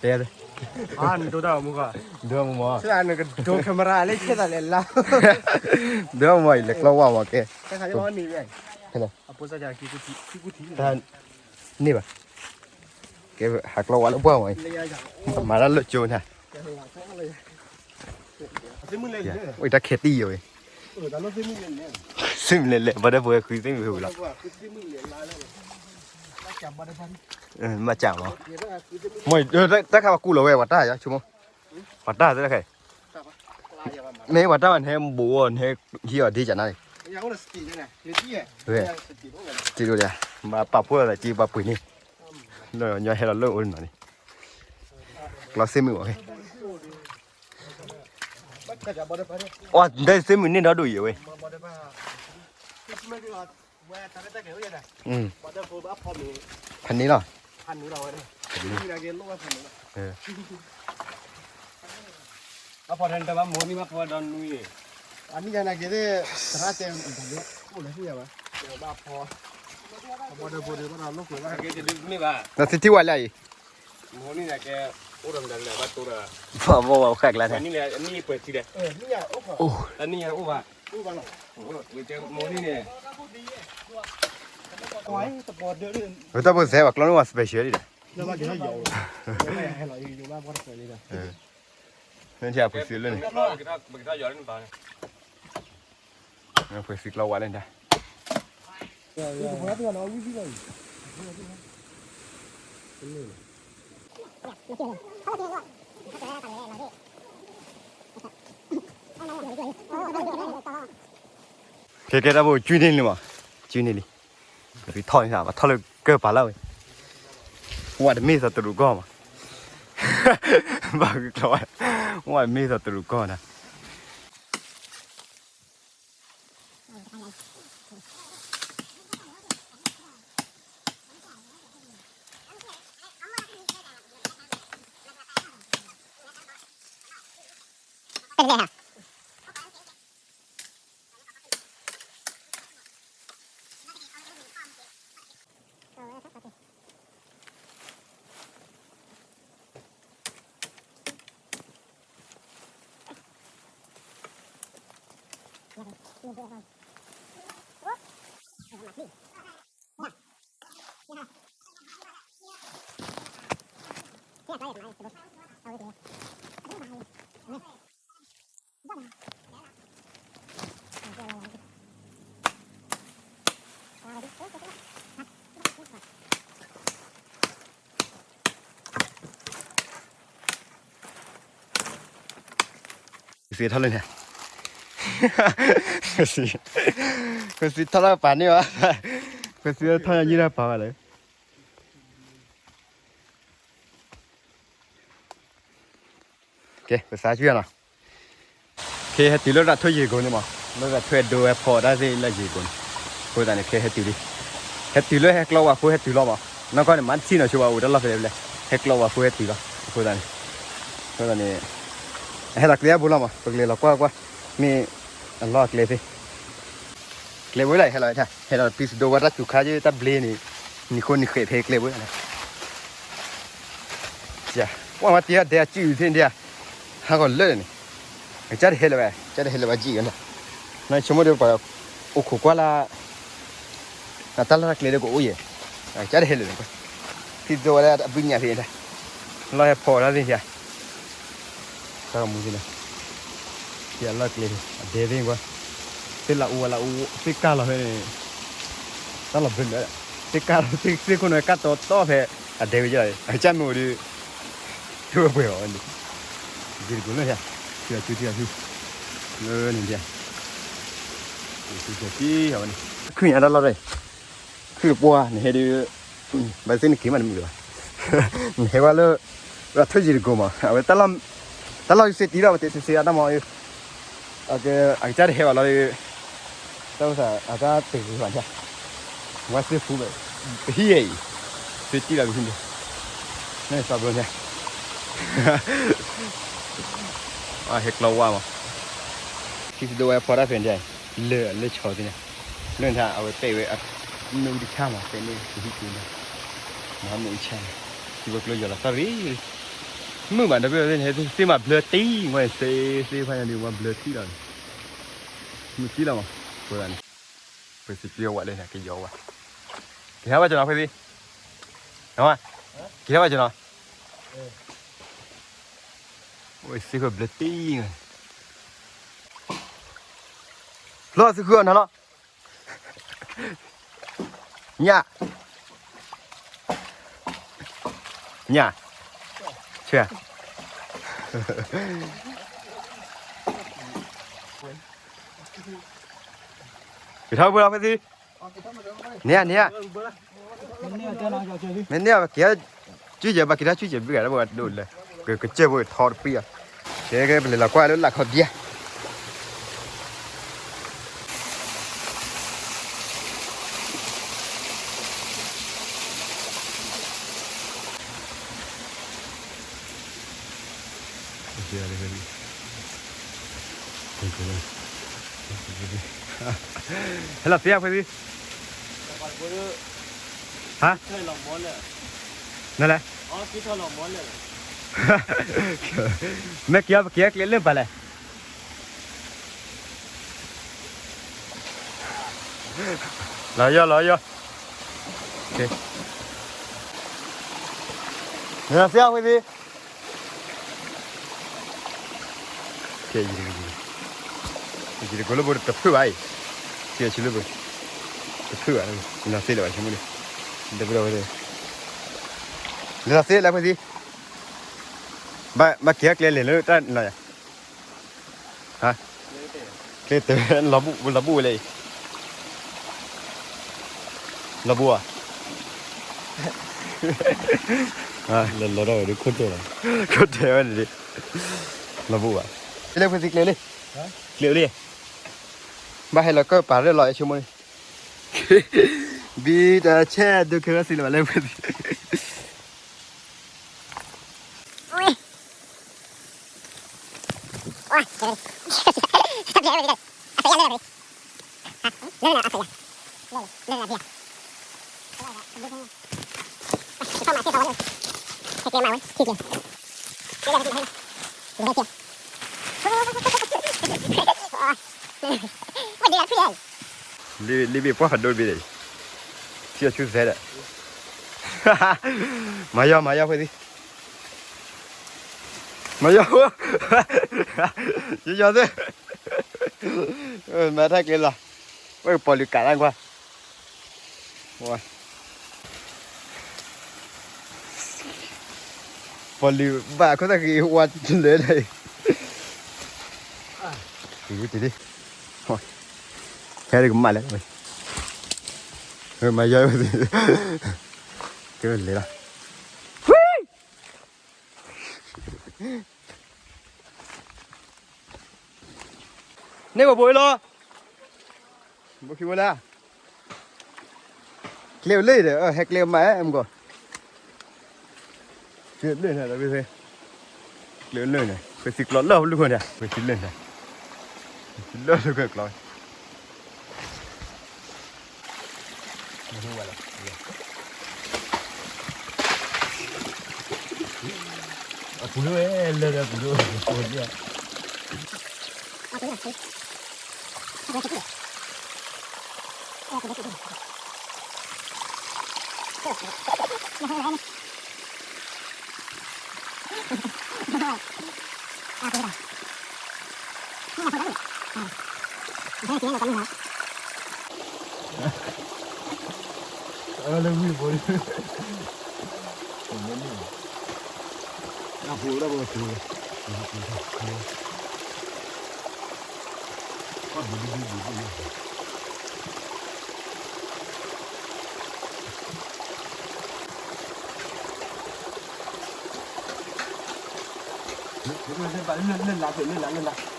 တဲ ဒိတၢ်မူကီၢ် ဒိမူမီၢ် နကဒိ camera လၢခဲသးလဲၤလါ ဒိမူမီၢ်အံၤ လဲၤကျီဝါမီၢ်ကဲ တခါလီၤန့ၣ် တၢ်န့ၢ်ဘၣ် ကဲ ဟးကျီဝါလၢပှၢ်မီၢ်အံၤ မၤတၢ်လၢကၠိနၤ ဝဲတၢ်ခဲတံၢ်ယိၤဝဲ သ့ၣ်မုၢ်လဲၤလဲၤ ဘၣ်ဒီးပဝဲဃုသ့ၣ်မုၢ်ဝဲလီၤ ဘၣ်စးမီၢ် မ့ၢ်တၢ်ခါပှၤကူၣ်လီၤဝဲ ပှၤတၢ်ယါဆိကမိၣ် ပှၤတၢ်သ့ၣ်တခါအံၤ မ့ၢ်ပှၤတၢ်ဘၣ်နဟဲဘူးအီၤ နဟဲဟံးအီၤဒ့ကနၤန့ၣ် စံးဒိၣ်ဒံး ဘၣ်ပာ်ဖှိၣ်သးက့ ပှၤပှ့ၤန့ၣ် ညီဟဲလီၤလၢအိၣ်နီၤန့ၣ် ကျီသ့ၣ်မုၢ်ဘၣ် အီၤ ဒဲသ့ၣ်မုၢ်န့ၢ်ဒီဒိၣ်ယံၤဝဲ ဖးန့ၢ်လီၤ အဖီတၢ်တဘၣ်မိၢ်န့ၣ်ဘၣ်ဖီဒီနွံ အနံၣ်ညါနာ်က့ၤသ့ၣ် သရၣ်တဲအိၣ်လၢဟံၣ်ယၤဘၣ် ဘၣ်ဖီ ဘၣ်ဒီဖိဒီဘၣ်ဒီလိာ်ကွဲဘၣ် နသံထံဝဲလၢအံၤ မိၢ်န့ၣ်နာ်က့ၤ အိၣ်ဒီးမတၤလဲၣ်ဘၣ်တိၢ်ဒီး ဘၣ်ဘၣ်ဘၣ်ခါကျါန့ၣ် နံၣ်ပှဲၤထံဒီး တနံၣ်ညါအိၣ်ဘၣ် မိၢ်န့ၣ်န့ၣ် ဝဲတၢ်ဖိသဲဘၣ်ကျီန့ၣ်ဝဲ special လံဒီး မ့ၢ်ထံၣ်အဖိသံလၢန့ၣ် ပကထီၣ်ယီၤလၢန့ၣ်ဘၣ် ပှဲၤသံကျီဝါလၢန့ၣ် ကဲကဲ တၢ်ဖိကွံာ်န့ၢ်လံမး ကွံာ်န့ၢ်လံ ပထီၣ်န့ၣ် ပထီၣ်လၢကၢၢ်ပာ်လၢဝဲ ဝဲတမ့ၢ်သီတရူးကီၢ်မး ဘၣ်ဂုၢ်ကျီဝဲ ဝဲတမ့ၢ်သီတရူးကီၢ်နၤ ပသံထီၣ်လၢန့ၣ် ပသံထီၣ်လၢပာ်န့ၢ်ဘၣ် ပသံထီၣ်ညါညံၣ်တၢ်ပာ်ဘၣ်လၢ ကဲ ပသးကၢ်နီၤ ခဲဟဲတုၤလၢတၢ်ထိၣ်ယံၤကိၤန့ၣ်မး လၢတၢ်ထွဲဒိဝဲဖီတၢ်သ့ၣ်လၢယံၤကိၤန့ၣ် အဃိသတးန့ၣ် ခဲဟဲတုၤလံ ဟဲတုၤလၢဟဲကျီဝါဖိဟဲတုၤလီၤမး နီၢ်ကီၢ်န့ၣ် မၤတထံၣ်နီၤဆိဘၣ်အိၣ်တၢ်လီၢ်ဖဲလဲၣ်ဖဲလဲၣ် ဟဲကျီဝါဖိဟဲတုၤလီၤ အဃိသတးန့ၣ် အဃိသတးန့ၣ် အဟဲလီၤကျဲအဘူးလီၤမး ပကလဲၤလီၤကွၢ်ကွၢ် မ့ၢ်အလီၢ်အကျဲသ့ၣ် ကျဲဝဲလၢဟဲလီၤ ဟဲလီၤ ပံစဒိဝဲတၢ်စူၤခါယတၢ်ဘျ့န့ၣ် နံၤဃိနံၤဃဲးဖဲကျဲဝဲ ကွၢ်မးတ့ၢ်အဒဲအစုၣ်သ့ၣ်ဒဲး ဟးဂီၤလၢာ်န့ၣ် ကစၢ်တဟဲလၢၤဘၣ် ကစၢ်တဟဲလၢၤဘၣ်ကံၣ်ဝဲလၢ နဆိကမိၣ်ဒီးပှၤအိၣ်ခိးကွၢ်လၢ တၢ်လီၢ်တၢ်ကျဲဒီးကအိၣ်ယဲၢ် ကစၢ်တဟဲလၢာ်န့ၣ် ပံစဒိဝဲလၢအဘုညၣ်ဖဲဒၣ် လီၢ်ဟဲဖီတၢ်သ့ၣ်ဒဲး တၢ်ဂီၤမူသ့ၣ်န့ၣ် ယလီၢ်ကျဲ အဒဲသ့ၣ်ကွၢ် သ့ၣ်လၢအူဝဲလၢအူ သ့ၣ်ကၢ်လီၤဖဲန့ၣ် တၢ်လီၤဘၢလၢ သ့ၣ်ကၢ်လီၤ သ့ၣ်ခိၣ်နွဲၣ်ကၢ်တီတီဖဲ အဒဲဝဲယဲၢ်လီၤ အကစၢ်မ့ၢ်အိၣ်ဒီး ထံၣ်ဝဲပှဲၤဘၣ်ဝဲန့ၣ် ဒ်တကိးလၢ ထံၣ်ထံၣ်ထံၣ် လၢန့ၣ်ဒ် ထံၣ်ထံၣ်ထံၣ်ဝဲန့ၣ် ခုၣ်ညါတၢ်လီၢ်တၢ် ခုၣ်တပှၢ် နဟဲဒီး ဘၣ်သ့ၣ်နက့ၤမးတမုာ်ဘၣ် နဟဲဝဲလၢ ရၤထၢၣ်ယံၤတကိးမး အဝဲ တၢ်လီၢ်ယစ့တံၢ်လီၤ ပတဲစ့စ့အတၢ်မီၤ အကစၢ်တဟဲဘၣ်လီၤဒီး တၢ်အိၣ်သးအတၢ်တဂ့ၤဘၣ်န့ၣ် ဝါစ့ဖူ ပဟံၣ်အံၤ စ့တံၢ်လီၤပဟံၣ်န့ၣ် န့ၣ်စီဘျီန့ၣ် ဟဲကျီဝါမး ခံစဒိဝဲဖီတၢ်ဖဲန့ၣ် လၢလၢဆီသ့ၣ်န့ၣ် လၢန့ၣ် အဝဲပဲာ်ဝဲ မ့ၣ်အူတဆၣ်မး ပဲာ်န့ၣ် ပဟံၣ်က့ၤန့ၣ် မ့ၣ်အူတဆၣ် စံးဝဲကျိယီၤလီၤ sorry မုာ်ဘၣ်ဒီပုၢ်ဝဲၢ်သ့ၣ် သ့ၣ်မၤဘျၢတံၢ်ဝဲန့ၣ် သ့သ့ဖးညါဒုး ဝဲဘျၢတံၢ်လီၤန့ၣ်, မုာ်တံၢ်လီၤမး, ပှၤဂၤန့ၣ်, ပစံးပျံၤဝဲလၢန့ၣ် ကယီၤဝဲ, ကဟဲဘၣ်ကနီၤဖဲသ့ၣ်, ကဟဲဘၣ်ကနီၤ, အိၣ်စ့ၢ်ကီးဘျၢတံၢ်ဝဲ, ဖျီၣ်သုဃုအီၤနၤလီၤ. ညၣ်, ညၣ်, ဆဲ, ကထီၣ်ဖဲလီၤဖဲသ့ၣ်, န့ၣ်ဧါ န့ၣ်ဧါ, မ့ၢ်န့ၣ်ဧါ ပက့ၤထီၣ်စုကဲၤဘုဂၤလၢပှၤဒိၣ်လၢ, ကကစၢၢ်ဖိထီတပှံၢ်ဧါ, ကဲကဲ ပလဲၤလီၤကွၢ်လၢလၢ်ခီဘျါ ဟဲလီၤသ့ဧါ ဖဲသ့ၣ်, ဟါ, နလဲၣ်, မ့ၢ်က့ၤအီၤ ပက့ၤကျဲလၢပၤလဲၣ်, လီၤယီၢ် လီၤယီၢ်, နလဲၣ်သ့ဧါ ဖဲသ့ၣ် ကဲ, ယတကိးလၢဘိတဖုၣ်ဘၣ်အံၤ, ကဲဆူလၢဘိ, တဖုၣ်ဘၣ်, လီၤသ့လၢၤဘၣ်ဆိကမိၣ်န့ၣ်, ဒီပုၢ်ဝဲၢ်သ့ၣ်, လီၤသ့လၢဖဲသ့ၣ်, ဘၣ်က့ၤကျဲလဲၤလၢတၢ်လီၤယၤ, ဟါ, ကျဲတဲဝဲ လီၤဘူၣ်ဝဲလဲၣ်အံၤ, လီၤဘူၣ်ဧါ, လီၤလီၤဒၣ်ဝဲဒ်ခိၣ်တဲလီၤ, ခိၣ်တဲဝဲန့ၣ်ဒ်, လီၤဘူၣ်ဘၣ်, လၢဖဲသ့ၣ်ကျဲလံ, ကျဲလံ, ဘၣ်ဟဲလီၤကၢၢ်ပာ်ရၢၢ်လီၤ ယဆိကမိၣ်န့ၣ်, ဘံတၢ်ဆဲးဒိခဲရၢ်စံးလၢၤဘၣ်လၢဖဲသ့ၣ် လ့ဘ့ၣ်ပှၢ်ဖးဒိၣ်တဘ့ၣ်ဒီး, ထံၣ်အဆူၣ်စဲဒီး, မၤယီၢ် မၤယီၢ်ဖဲသ့ၣ်, မၤယီၢ်, ယယီၢ်သ့, မၤထါကျဲလီၤ, ဝဲကပီၤလုာ်ကးတၢ်ကွၢ် ပီၤလုာ်ဘၣ်ခိၣ်သၣ်ဃံဝါလၢာ်ဒီး, တ့လံ, ဟဲဒ်ကမၣ်လဲၣ်, မၤယီၢ်, ကဲလဲၤလီၤ, န့ၢ်ဘိဘိလီၤ, ဘိခံဘိလၢ, ကျဲအိၣ်လၢဒီး ဟဲကျဲမၤမကီၢ်, ကျဲလၢန့ၣ်, ကျဲလၢန့ၣ် ပသံကျီလၢပလူၢ်ခိၣ်န့ၣ် ပသံလၢန့ၣ်, ပသံလၢလူၢ်ခိၣ်ကျီ အပူၤလၢဝဲလၢဒီးပူၤလၢဝဲပူၤလၢ, လၢဝံၤဖိလၢ, အဖိလၢဖိလၢ, လၢလၢလၢလၢလၢ,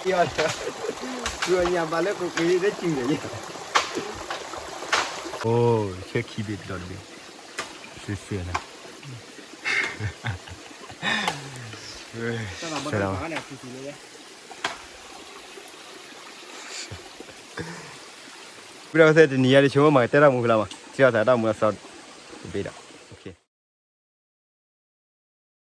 ညၣ်ဘၣ်လၢကကွံာ်လၢစုၤန့ၣ်, အိၣ် ဆဲခံဘ့ၣ်ဒီးတဘ့ၣ်, စံးစဲးလီၤ, ဆဲးလီၤ, ပဝဲသ့ၣ်တနံၤညါတဆိကမိၣ်မၤကတၢၢ်တၢ်မူဖဲလီၤမး, ထံၣ်အီၤသးတၢ်မူအသီတဘ့ၣ်ဒီး